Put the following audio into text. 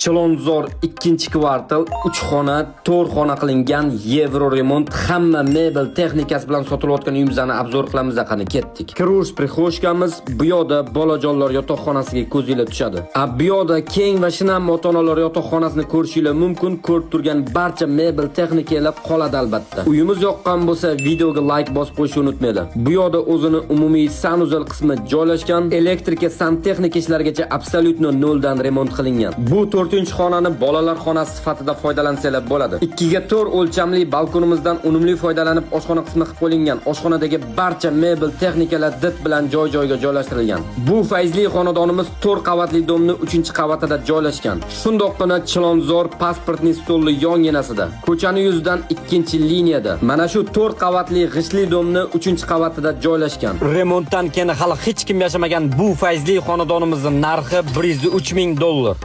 Chilonzor, ikkinchi kvartal, 3 xona, 4 xona qilingan, yevro remont, hamma mebel texnikasi bilan sotilayotgan uyimizni обзор qilamiz. Qani, ketdik. Kirish прихожка miz, bu yoqda bolajonlar yotoqxonasiga ko'zinglar tushadi. A bu yoqda keng va shinam ota-onalar yotoqxonasini ko'rishinglar mumkin. Ko'rib turgan barcha mebel texnikalar qoladi albatta. Uyimiz yoqqan bo'lsa, videoga like bosib qo'yishni unutmanglar. Bu yoqda o'zini umumiy санузел qismi joylashgan, elektrika, santexnika ishlarigacha абсолютно noldan remont qilingan. Bu to'rtinchi xonani bolalar xonasi sifatida foydalansanglar bo'ladi. 2 ga 4 o'lchamli balkonimizdan unumli foydalanib, oshxona qismi qilib qo'yilgan. Oshxonadagi barcha mebel texnikalar did bilan joy-joyiga joylashtirilgan. Bu fayzli xonadonimiz 4 qavatli дом ni 3-qavatida joylashgan. Shundoqqina Chilonzor, паспортный стол li yonginasida. Ko'chani yuzidan ikkinchi liniyada. Mana shu 4 qavatli g'ishtli дом ni 3-qavatida joylashgan. Remontdan keyin hali hech kim yashamagan bu fayzli xonadonimizning narxi 103 ming dollar.